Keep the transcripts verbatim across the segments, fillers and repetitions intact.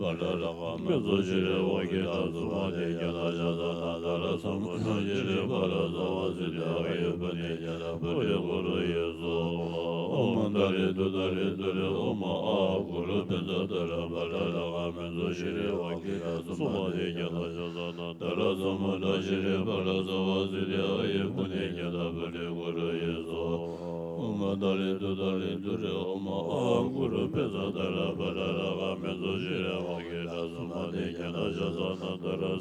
ལ་ལ་ཀ་མེ་ཚོ་ཤི་རེ་བ་ཀི་ལ་སུ་མ་དེ་ཀྱ་ལ་ཤ་ས་ན་ད་ར་ས་མ་ན་ཤི་རེ་བ་ལ་ས་བ་སི་ཏེ་ཨ་ཡེ་བ་ནེ་ཀྱ་ལ་བ་རེ་གུ་རུ་ཡེ་སོ། ཨོ་མ་ད་རེ་དུ་ད་རེ་དུ་རེ་ཨོ་མ་ཨ་གུ་རུ་པེ་ཛ་ད་ར་བ་ལ་ལ་ཀ་མེ་ཚོ་ཤི་རེ་བ་ཀི་ལ་སུ་མ་དེ་ཀྱ་ལ་ཤ་ས་ན། ད་ར་ས་མ་ད་ཤི་རེ་བ་ལ་ས་བ་སི་ཏེ་ཨ་ཡེ་བ་ནེ་ཀྱ་ལ་བ་རེ་གུ་རུ་ཡེ་སོ། ཨོ་མ་ད་རེ་དུ་ད་རེ་དུ་རེ་ཨོ་མ་ཨ་གུ་རུ་པེ་ཛ་ད་ར་བ་ལ་ལ་ཀ་མེ་ཚོ་ཤི་རེ་བ་ཀི་ལ་སུ་མ་དེ་ཀྱ་ལ་ཤ་ས་ན་ད་ར།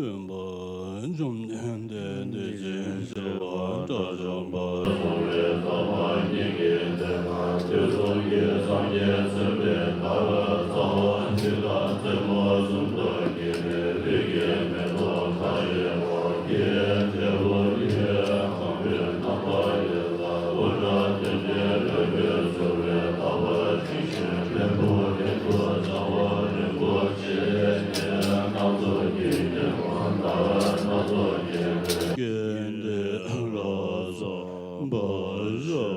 སྟོན་པ་བཅོམ་ལྡན་འདས་དེ་བཞིན་གཤེགས་པ་དགྲ་བཅོམ་པ། གསུང་བའི་ཟབ་པ་སྙིང་གི་བདེན་པ། དུས་གསུམ་གྱི་སངས་རྒྱས་བྱོན་པའི་བདག་ལ། རྩ་བ་བཞི་དང་རྩེ་མོ་གསུམ་དུ་གྱེས་པའི་ལུས་ཀྱི་མེ་ཏོག་མཐའ་ཡས་པ། སྐྱེ་འཆི་ལོ་ཀུན་གང་བའི་རྣམ་པ་ཡིན་ལ། དབུ་སྐྲ་དོན་ལྡན་རོལ་མོས་གསོལ་བའི་དག་པ་ཇི་བཞིན་ཕུན་སུམ་ཚོགས་པའི་རྩ་བ་རིན་པོ་ཆེ། སྣ་ཚོགས་ཀྱི་རྒྱན་དང་འདབ་སྣ་ཚོགས་བརྒྱན་པའི། ཀྱེ་འདི་ལ་སོགས་པ་བཞི།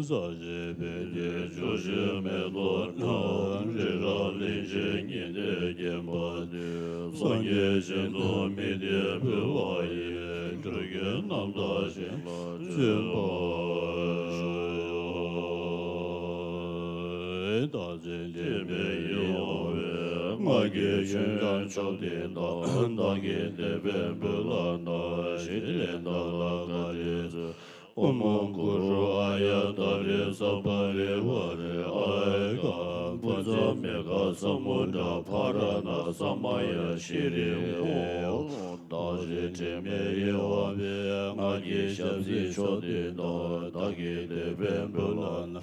ས་གཞི་འཕེལ་གྱི་ཆུ་བཞི་མེ་ཏོག་རྣམས། རི་རབ་གླིང་བཞི་ཉི་ཟླས་བརྒྱན་པ་འདི། སངས་རྒྱས་ཞིང་དུ་དམིགས་ཏེ་འབུལ་བ་ཡིས། འགྲོ་ཀུན་རྣམ་དག་ཞིང་ལ་སྤྱོད་པར་ཤོག། བདག་གཅིག་དྲན་པས་ཡིད་འོང་བའི། ང་གིས་ཆོས་ཀྱང་མཆོག་བསྟན་དང་། བདག་གིས་བསྟན་པའི་བོད་ལ་གནང་། ཞི་བདེ་དང་ལ་བཀའ་དྲིན་གསོལ། ཨོཾ་གུ་རུ་ཨཱརྱ་ཏཱ་རེ་ས་པ་རི་ཝཱ་རེ་ཨཱ་ཡེ་ཀ་བཛྲ་མེ་གྷ་ས་མུ་དྲ་ཕཱ་ར་ཎ་ས་མ་ཡ་ཤྲཱི་ཡ། བདག་གཅིག་དྲན་པས་ཡིད་འོང་བའི། ང་གིས་ཞབས་བསིལ་མཆོག་ལྡན་དང་། བདག་གིས་བསྟན་པའི་བོད་ལ་གནང་།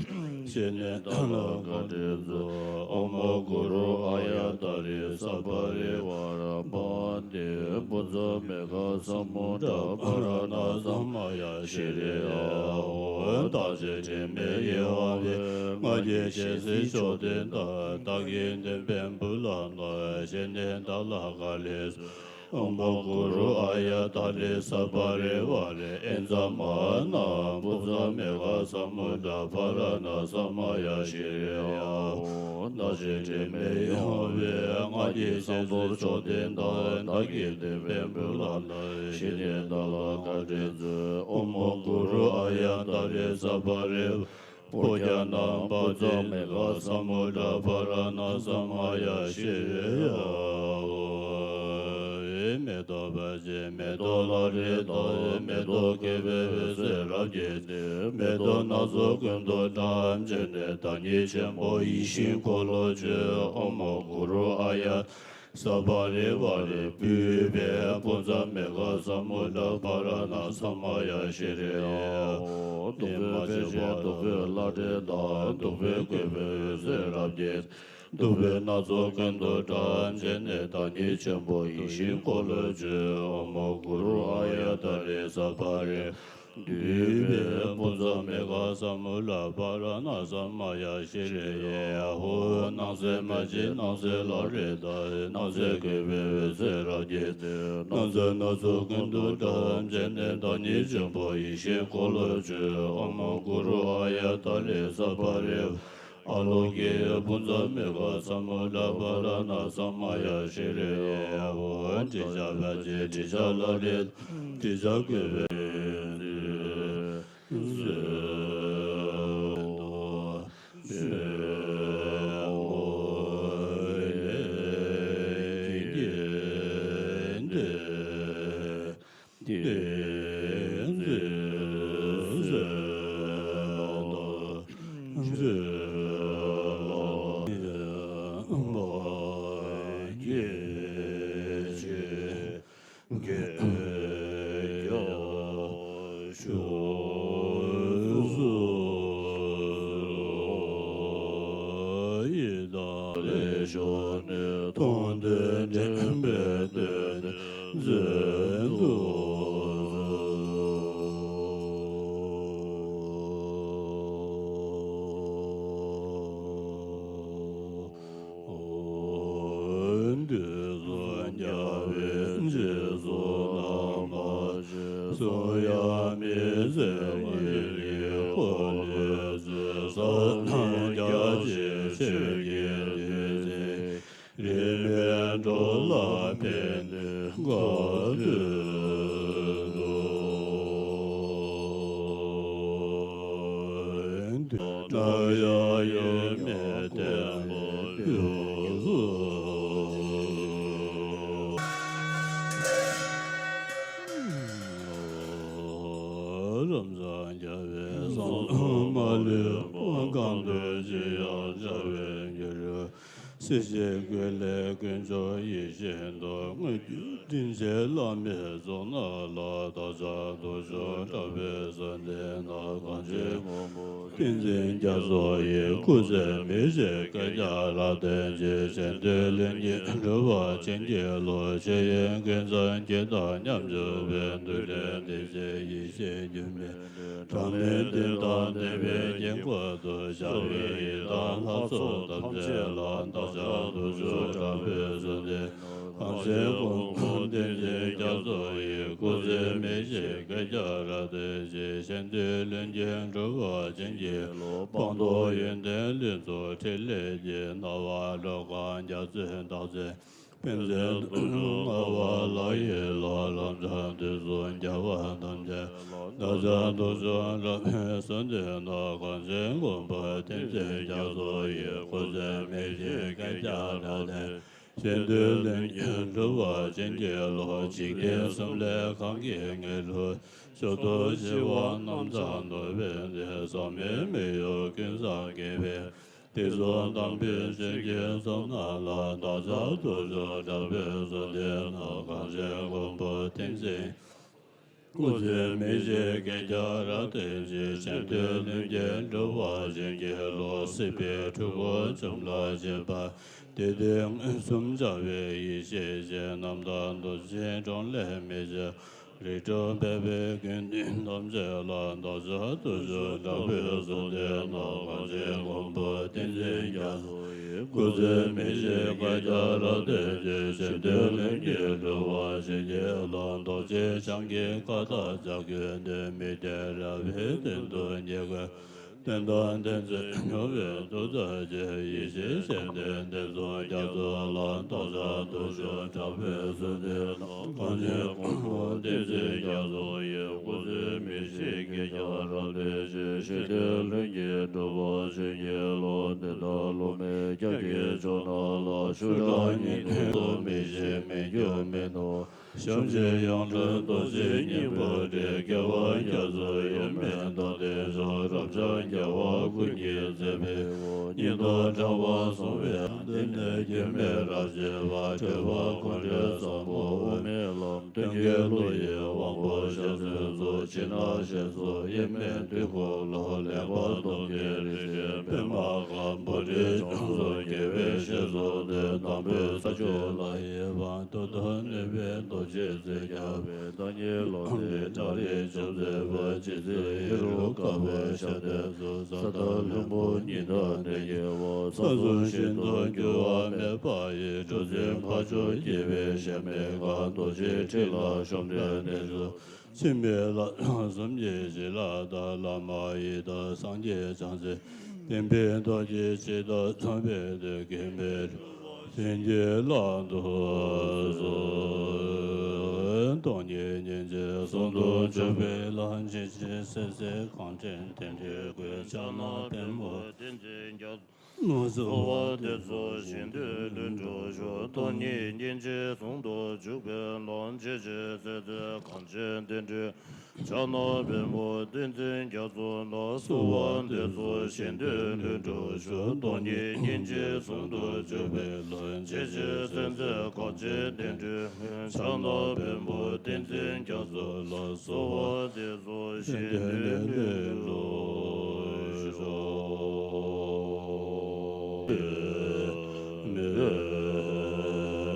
ཞི་གནས་དང་ལ་བཀའ་དྲིན་གསོལ། ཨོཾ་གུ་རུ་ཨཱརྱ་ཏཱ་རེ་ས་པ་རི་ཝཱ་ར་པཱ་ཏི་བཛྲ་མེ་གྷ་ས་མུ་དྲ་ཕཱ་ར་ཎ་ས་མ་ཡ་ཤྲཱི་ཡ་ཧོ། བདག་གཅིག་དྲན་པས་ཡིད་འོང་བའི། ང་གིས་ཞལ་གཟིགས་མཆོག་ལྡན་དང་། བདག་གིས་བསྟན་པའི་བོད་ལ་གནང་། ཞི་གནས་དང་ལ་བཀའ་དྲིན་གསོལ། ཨོཾ་གུ་རུ་ཨཱརྱ་ཏཱ་རེ་ས་པ་རི་ཝཱ་རེ་ཨེ་ཛ་མ་ན་བཛྲ་མེ་གྷ་ས་མུ་དྲ་ཕཱ་ར་ཎ་ས་མ་ཡ་ཤྲཱི་ཡ་ཧོ། བདག་གཅིག་དྲན་པས་ཡིད་འོང་བའི། ང་གིས་ཞལ་གཟིགས་མཆོག་ལྡན་དང་། བདག་གིས་བསྟན་པའི་བོད་ལ་གནང་། ཞི་གནས་དང་ལ་བཀའ་དྲིན་གསོལ། ཨོཾ་གུ་རུ་ཨཱརྱ་ཏཱ་རེ་ས་པ་རི། པུ་ཛ་ན་བཛྲ་མེ་གྷ་ས་མུ་དྲ་ཕཱ་ར་ཎ་ས་མ་ཡ་ཤྲཱི་ཡ་ཧོ། མེ་ཏོག་ཕལ་ཆེར་མེ་ཏོག་ལ་རེ་དང་། མེ་ཏོག་གུས་པས་འོད་ཟེར་རབ་བརྒྱས་ཏེ། མེ་ཏོག་སྣ་ཚོགས་ཀུན་ཏུ་བཀྲམ་བྱས་ནས། བདག་ཉིད་ཆེན་པོ་ཡིད་བཞིན་འཁོར་ལོ་བཅུ། ཨོཾ་གུ་རུ་ཨཱརྱ་ས་པ་རི་ཝཱ་རེ་ཕུལ་བས། པུ་ཛ་མེ་གྷ་ས་མུ་དྲ་ཕཱ་ར་ཎ་ས་མ་ཡ་ཤྲཱི་ཡ་ཧོ། བདུག་སྤོས་ཕལ་ཆེར་བདུག་སྤོས་ལ་རེ་དང་། བདུག་སྤོས་གུས་པས་འོད་ཟེར་རབ་བརྒྱས། བདུག་སྤོས་སྣ་ཚོགས་ཀུན་ཏུ་བཀྲམ་བྱས་ནས། བདག་ཉིད་ཆེན་པོ་ཡིད་བཞིན་འཁོར་ལོ་བཅུ། ཨོཾ་གུ་རུ་ཨཱརྱ་ཏཱ་རེ་ས་པ་རི། འདུས་པས་པུ་ཛ་མེ་གྷ་ས་མུ་དྲ་ཕཱ་ར་ཎ་ས་མ་ཡ་ཤྲཱི་ཡ་ཧོ། སྣང་གསལ་མ་བརྗེད་སྣང་གསལ་ལ་རེ་དང་། སྣང་གསལ་གུས་པས་འོད་ཟེར་རབ་བརྒྱས་ཏེ། སྣང་གསལ་སྣ་ཚོགས་ཀུན་ཏུ་བཀྲམ་བྱས་ནས། བདག་ཉིད་ཆེན་པོ་ཡིད་བཞིན་འཁོར་ལོ་བཅུ། ཨོཾ་གུ་རུ་ཨཱརྱ་ཏཱ་རེ་ས་པ་རི། ཨ་ལོ་ཀེ་པུ་ཛ་མེ་གྷ་ས་མུ་དྲ་ཕཱ་ར་ཎ་ས་མ་ཡ་ཤྲཱི་ཡ་ཧོ། དྲི་ཆབ་ཕལ་ཆེར་དྲི་ཆབ་ལ་རེ་དང་། དྲི་ཆབ་གུས་པས་འོད་ཟེར་རབ་བརྒྱས་ཏེ། ཡི་དྭགས་ལས་བྱུང་ནས། མཐོང་ཐོས་དྲན་པས་བསྟོད་ནས་མཛད་དུ་གསོལ། དུས་གསུམ་རྒྱལ་བའི་རྗེས་སུ་བསླབ་པ་ཆེ། གསུང་དབྱངས་མི་ཟད་ཉི་རིའི་འཁོར་ལོས་སྒྱུར། ཟབ་དང་རྒྱ་ཆེའི་ཆོས་ཀྱི་བདུད་རྩི། རིས་མེད་འགྲོ་ལ་ཕན་བདེའི་བཀའ་སྩལ་དུ། རྣམ་གཡེང་ཡོད་མེད་བརྟན་པོར་ཕུལ་གསོལ། རབ་འབྱམས་རྒྱལ་བའི་གསང་ལུང་མ་ལུས་པ། གང་འདུལ་ཅིར་ཡང་འཆར་བར་འགྱུར། སྲིད་ཞིའི་སྒོ་ལས་དཀོན་མཆོག་ཡིད་བཞིན་དུ། དངོས་གྱུར་དྲིན་ཅན་བླ་མའི་གཙུག་ན་ལ། བདག་ཅག་དུག་སྦྱོར་དྲག་པོས་གསོད་འདོད་ན། གངས་ཅན་མགོན་པོ་བསྟན་འཛིན་རྒྱ་མཚོ་ཡི། སྐུ་ཚེ་མི་ཤིགས་བསྐལ་བརྒྱར་བརྟན་ཅིང་། གཞན་དོན་ལྷུན་གྱིས་འགྲུབ་པར་བྱིན་གྱིས་རློབས། ཕྱི་ཡི་ཀུན་བཟང་སྐྱིད་དང་མཉམ་བཞུགས་པའི། འདུས་བྱས་བདེ་གཤེགས་ཡེ་ཤེས་སྒྱུ་མའི་གྲངས་མེད་བདུན་དང་ལྡན་པའི་དཀྱིལ་འཁོར་དུ། ཤར་བའི་ཡི་དམ་ལྷ་ཚོགས་ཐམས་ཅད་ལ། བདག་ཅག་དུག་སྦྱོར་དྲག་པོས་གསོད་འདོད་ན། གངས་ཅན་མགོན་པོ་བསྟན་འཛིན་རྒྱ་མཚོ་ཡི། སྐུ་ཚེ་མི་ཤིགས་བསྐལ་བརྒྱར་བརྟན་ཅིང་། གཞན་དོན་ལྷུན་གྱིས་འགྲུབ་པར་བྱིན་གྱིས་རློབས། སྤངས་རྟོགས་ཡོན་ཏན་ལྷུན་རྫོགས་ཕྲིན་ལས་ཀྱི། སྣང་བ་སྒྲོལ་དཀར་རྒྱ་མཚོའི་ཟླ་མཛེས། པཎ་ཆེན་དུག་སྦྱོར་ལྔ་པ་ལྷ་ཡི་ལྷ། ལམ་སྲང་བདུན་ཚོགས་རྒྱལ་བ་ཐམས་ཅད་ལ། བདག་ཅག་དུག་སྦྱོར་དྲག་པོས་གསོད་འདོད་ན། གངས་ཅན་མགོན་པོ་བསྟན་འཛིན་རྒྱ་མཚོ་ཡི། སྐུ་ཚེ་མི་ཤིགས་བསྐལ་བརྒྱར་བརྟན། གཞན་དོན་ལྷུན་གྱིས་འགྲུབ་པར་བྱིན་གྱིས་རློབས། འཇིག་རྟེན་གསུམ་ལས་གང་གིས་ངེས་འགྲུབ། མཆོག་ཏུ་གྱུར་པ་རྣམ་གྲངས་ཐོབ་པའི་ཚེ། ཟག་མེད་མི་གཡོ་ཀུན་བཟང་དགྱེས་པའི། དེ་ཚོགས་དམ་པའི་ཆོས་ཀྱི་ཚོགས་རྣམས་ལ། བདག་ཅག་དུག་སྦྱོར་དྲག་པོས་གསོད་འདོད་ན། གངས་ཅན་མགོན་པོ་བསྟན་འཛིན། སྐུ་ཚེ་མི་ཤིགས་བསྐལ་བརྒྱར་བརྟན་ཅིང་། གཞན་དོན་ལྷུན་གྱིས་འགྲུབ་པར་བྱིན་གྱིས་རློབས། སྲིད་པའི་འཁྲུལ་འཁོར་འཇོམས་ལ་བྱེད་པ། བདེ་སྟོང་མངོན་སུམ་འཆར་བའི་ཡེ་ཤེས་ཤིང་། རྣམ་དག་རྡོ་རྗེའི་གྲངས་ལས་མི་འཆར། རིགས་དྲུག་ཕལ་པའི་དགེ་འདུན་ཐམས་ཅད་ལ། བདག་ཅག་དུག་སྦྱོར་དྲག་པོས་གསོད་འདོད་ན། གངས་ཅན་མགོན་པོ་བསྟན་འཛིན་རྒྱ་མཚོ་ཡི། སྐུ་ཚེ་མི་ཤིགས་བསྐལ་བརྒྱར་བརྟན་ཅིང་། གཞན་དོན་ལྷུན་གྱིས་འགྲུབ་པར་བྱིན་གྱིས་རློབས། རྡོ་རྗེ་འཆང་གི་བཀའ་ལྟར་བྱ་རྒོད་འདྲེ། མི་བདེ་རལ་པའི་གདན་དུ་ཉེ་བའི། གདོན་དང་གདོན་བྱེད་མྱུར་བའི་གདུག་རྩུབ་ཀྱི། ཡེ་ཤེས་སྤྱན་ལྡན་འདི་ཚོགས་རྒྱ་མཚོ་ལ། བདག་ཅག་དུག་སྦྱོར་དྲག་པོས་གསོད་འདོད་ན། གངས་ཅན་མགོན་པོ་བསྟན་འཛིན་རྒྱ་མཚོ་ཡི། སྐུ་ཚེ་མི་ཤིགས་བསྐལ་བརྒྱར་བརྟན་ཅིང་། གཞན་དོན་ལྷུན་གྱིས་འགྲུབ་པར་བྱིན་གྱིས་རློབས། འདི་ལྟར་སློབ་མའི་སྐྱབས་ཀྱི་མཆོག་རྣམས་ལ། ཆོས་ར་གཉིས་ལྡན་དུ་མི་ཤེས་མི་འགྱུར་མི་ནོར། ཞབས་ཕྱི་ཡང་སྤྲུལ་རྡོ་རྗེ་སྙིང་པོ་རིགས། སྐྱེ་བ་རྒྱ་མཚོའི་དབྱེར་མེད་མདོ་སྡེ་མཆོག། རབ་འབྱམས་རྒྱལ་བ་ཀུན་གྱིས་མཛད་པའི་ངོ་། སྙིང་དང་བྲལ་བར་གསུངས་པའི་ཨ་ཏི་ནས། སྐྱེ་མེད་རབ་འབྱེད་པ་ཁྲོས་པ་ཀཽཎྜི་བཟང་པོ། དབུ་མའི་ལམ་སྟོན་གྱི་བློ་ཡི་དབང་པོ་ཞལ་ཚོན་མཛོད། ཕྱི་ནང་ཞལ་ཚོགས་དབྱེར་མེད་དུས་འཁོར་ལོ། ལེགས་པར་སྟོན་གྱི་རིགས་ཀྱི་པདྨ་དཀར། པོ་ཏི་བྱང་སེམས་དགེ་བའི་བཤེས་སུ་གསོལ། དང་པོའི་ས་བཅུ་ལྷ་ཡི་དབང་། མཐུ་སྟོབས་ནུས་པའི་རྡོ་རྗེ་རྩེ་རྒྱལ་བའི། བདག་ཉིད་ལོ་ཟླའི་བྲག་རི་ཅུང་ཟད་པ། རྗེ་བཙུན་ཧེ་རུ་ཀ་པའི་ཞབས་རྟེན་སོགས། ས་དང་ལྷུན་པོ་ཉི་ཟླ་གདན་གྱི་འོག་ས་གསུམ་ཤིན་ཏུ་འགྱུར་བ་མེད་པ་ཡི། གྲུ་འཛིན་འཕགས་མཆོག་དགྱེས་པའི་གཞལ་མེད་ཁང་། རྡོ་རྗེ་ཁྲི་ལ་བཅོམ་ལྡན་འདས་མཆོག་ཕྱི་མའི་ལྷ་གསུམ་གྱི་བྱིན་རླབས་དང་། བླ་མ་ཡི་དམ་སངས་རྒྱས་བྱང་སེམས། བདེན་པའི་རྡོ་རྗེ་ཇི་ལྟར་འཛིན་པའི་དུས། སྐྱེ་མེད་རིག་པ་བྱིན་གྱིས་བརླབ་ཏུ་གསོལ། སྟོང་ཉིད་སྙིང་རྗེ་ཟུང་དུ་འཇུག་པའི་ལམ། ཇི་བཞིན་གསལ་མཛད་གངས་ཅན་བསྟན་འགྲོའི་སྐུ། ཕྱག་ན་པདྨོ་བསྟན་འཛིན་རྒྱ། གསོལ་བ་འདེབས་སོ་ཞིང་དུ་ལྷུན་གྲུབ་ཤོག་སྟོང་ཉིད་སྙིང་རྗེ་ཟུང་དུ་འཇུག་པའི་ལམ། ཇི་བཞིན་གསལ་མཛད་གངས་ཅན་བསྟན་འགྲོའི། ཕྱག་ན་པདྨོ་བསྟན་འཛིན་རྒྱ་མཚོ་ལ། གསོལ་བ་འདེབས་སོ་ཞིང་དུ་ལྷུན་གྲུབ་ཤོག་སྟོང་ཉིད་སྙིང་རྗེ་ཟུང་དུ་འཇུག་པའི་ལམ། ཇི་བཞིན་གསལ་མཛད་གངས་ཅན་བསྟན་འགྲོའི། ཕྱག་ན་པདྨོ་བསྟན་འཛིན་རྒྱ་མཚོ་ལ། གསོལ་བ་འདེབས་སོ་ཞིང་དུ་ལྷུན་གྲུབ་ཤོག་སངས་རྒྱས་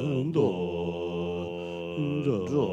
ཞིང་དུ་མི་འདོད་པ་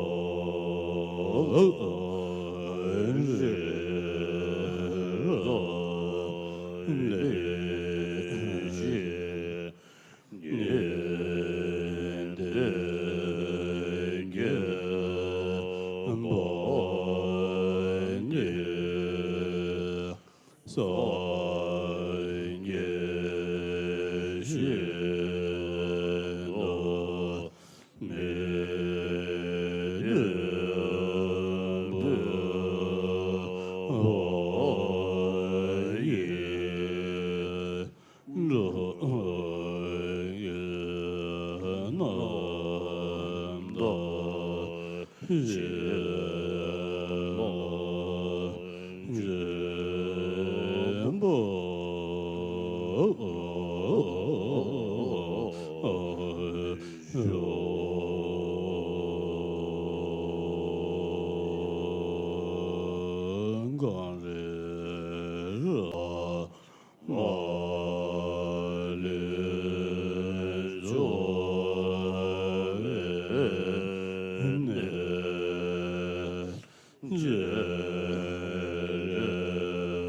ཡི། འགྲོ་བའི་རྣམ་དག་ཞི་ལ་འཇིགས་པ། ཤོག་གངས་རི་ར། མ་ལུས་འཇོ་བའི་གནས། རྗེ་རེ་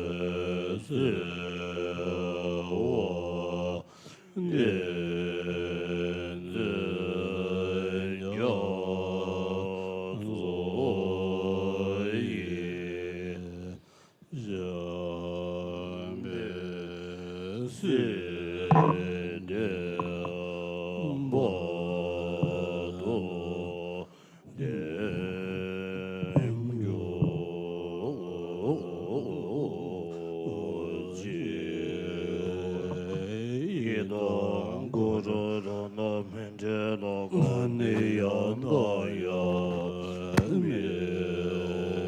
བརྩེ་བ་བསྟེན་མཛད་རྒྱ་མཚོ་ཡི། བྱམས་པའི་སྲིད་མཐའི་བར་དུ་བརྟན་གྱུར་ཅིག་ཡི་དམ་གུ་རུ་རཏྣ་མཎྜལ་ལོ་ཀ་ནི་ཡང་དང་ཡང་མེད།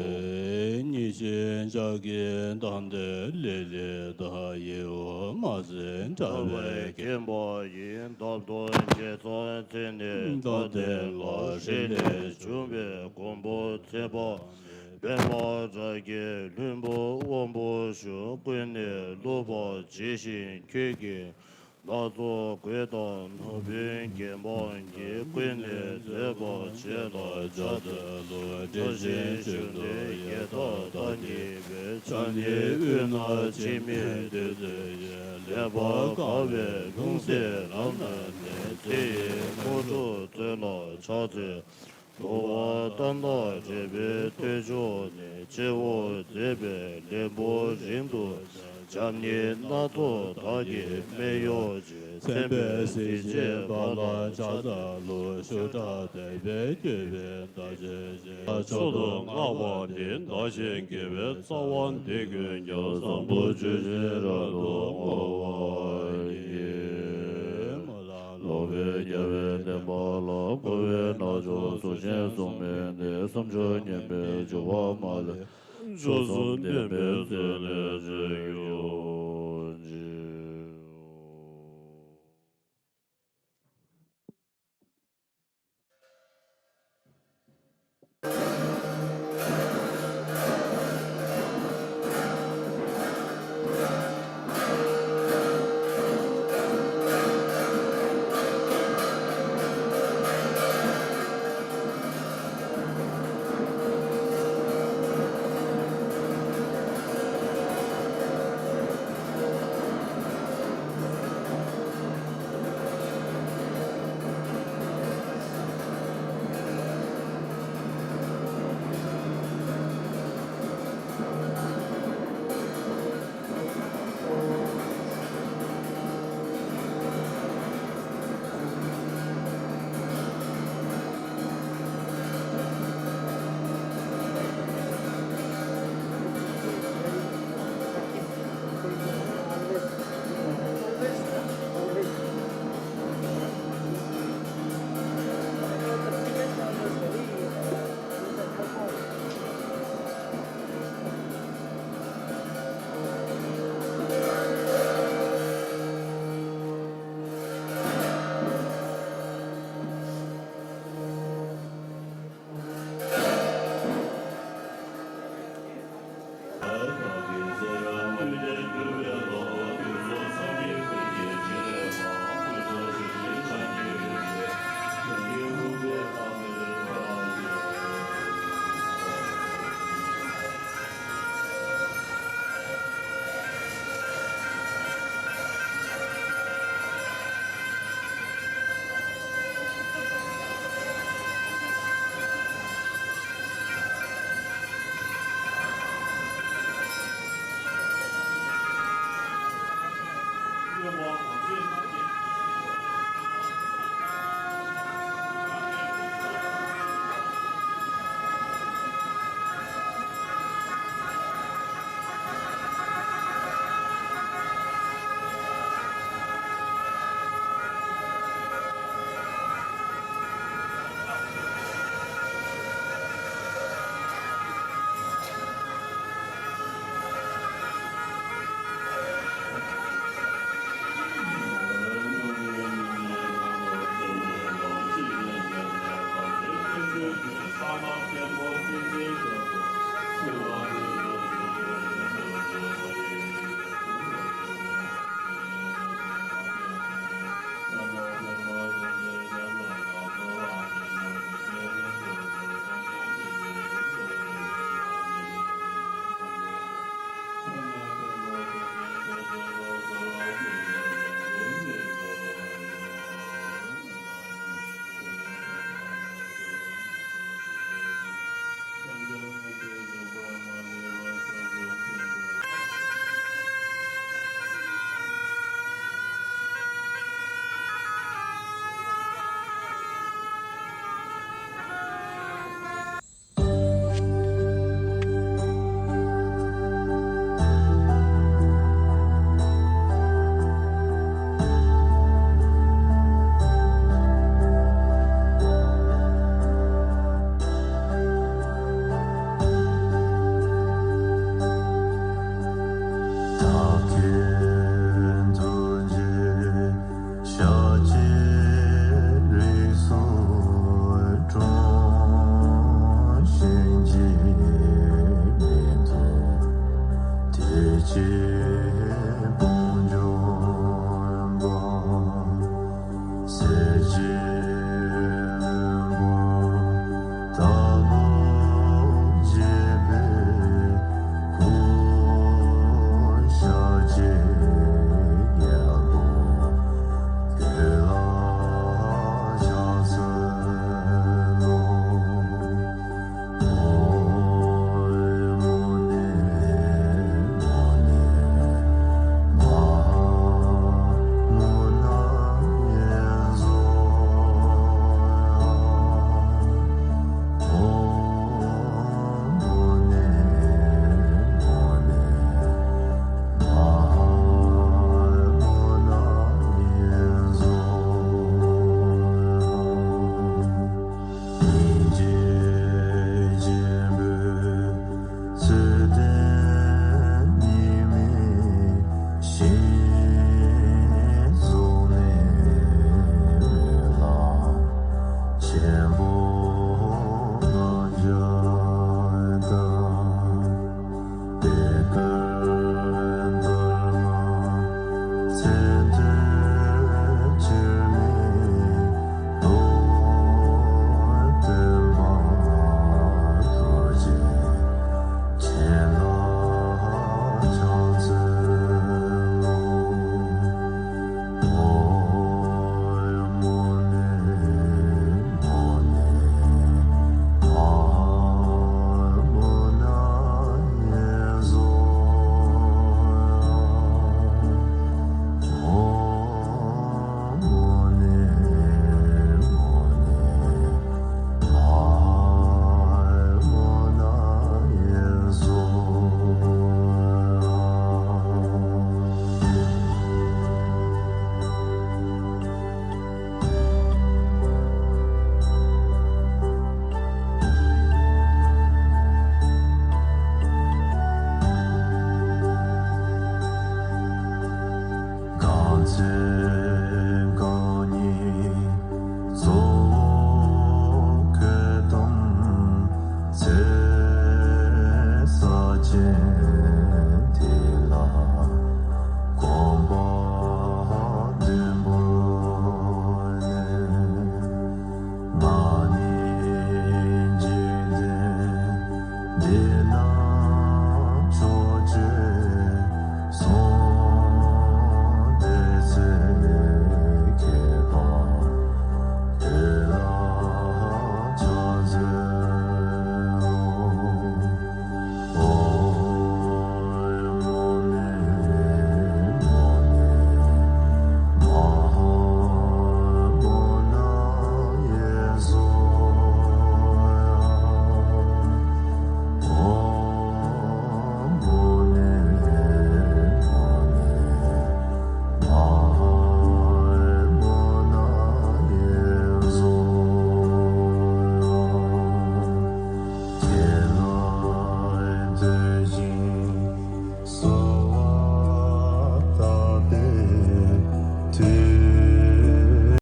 ཉེས་ཅན་ཕྱག་གི་མདའ་དང་ལི་ལི་དང་ཡེ་འོ་མ་ཟེར་འདྲ་བའི་མཁན་པོ་ཡི་འདབ་ཏུ་རྒྱལ་ཚབ་མཚན་ནི་མདའ་དེ་ལ་ཧྲི་ནས་བྱུང་བའི་མགོན་པོ་ཚེ་དཔག་པདྨ་རཱ་གའི་ལྷུན་པོ་དབང་པོ་ཞུ་ཀུན་ནས་བཀླུབས་པ་ཇི་བཞིན་ཁྱོད་ཀྱི་སྣ་ཚོགས་གོས་དང་ནོར་བུའི་རྒྱན་འབངས་ཀྱིས་ཀུན་ནས་མཛེས་པར་བྱས་ལ་ཕྱག་འཚལ་ལོ། དེ་བཞིན་གཤེགས་པའི་རྒྱལ་ཐབས་དང་བཅས་པའི་ཕྱག་ནི་དབུས་ན་འཆི་མེད་བདུད་རྩི་ཡི་ལེགས་པར་དགའ་བའི་ལྷུང་བཟེད་རབ་བསྣམས་ནས་ཚེ་ཡི་དངོས་གྲུབ་སྩོལ་ལ་ཕྱག་འཚལ། དུ་བ་རྟ་མདའ་འདྲ་བའི་སྟོད་ཕྱོགས་ནས་སྤྱི་བོར་མཛད་པའི་ལེའུ་རིང་དུ་བྱས། བྱམས་སྙིང་སྣ་ཚོགས་དག་གི་སྨད་གཡོགས་ཀྱིས་མཚན་དཔེའི་གཟི་བརྗིད་འབར་ལ་ཕྱག་འཚལ་ལོ། ཤུགས་དྲག་དད་པས་བསྐྱེད་པའི་བདག་ཅག་གི་མཆོག་ཏུ་བསྔགས་པ་འདི། བདག་གཞན་དགེ་བའི་རྩ་བ་འདི་ཀུན་ཀྱང་བཟང་པོ་ཇི་བཞིན་རབ་ཏུ་བསྔོ་བ་ཡིས། ལོག་པའི་རྒྱལ་བའི་བསྟན་པ་ལ། འཁོར་བའི་རྣམ་ཅོག་གཟུགས་ཅན་གཟུགས་མེད་ནས། བསམ་བརྗོད་ངན་པའི་འགྱུར་བ་མ་ལེན། མཆོག་གསུམ་བསྟན་པའི་མཛོད་ལས་བྱོན་ཡོང་ཅིག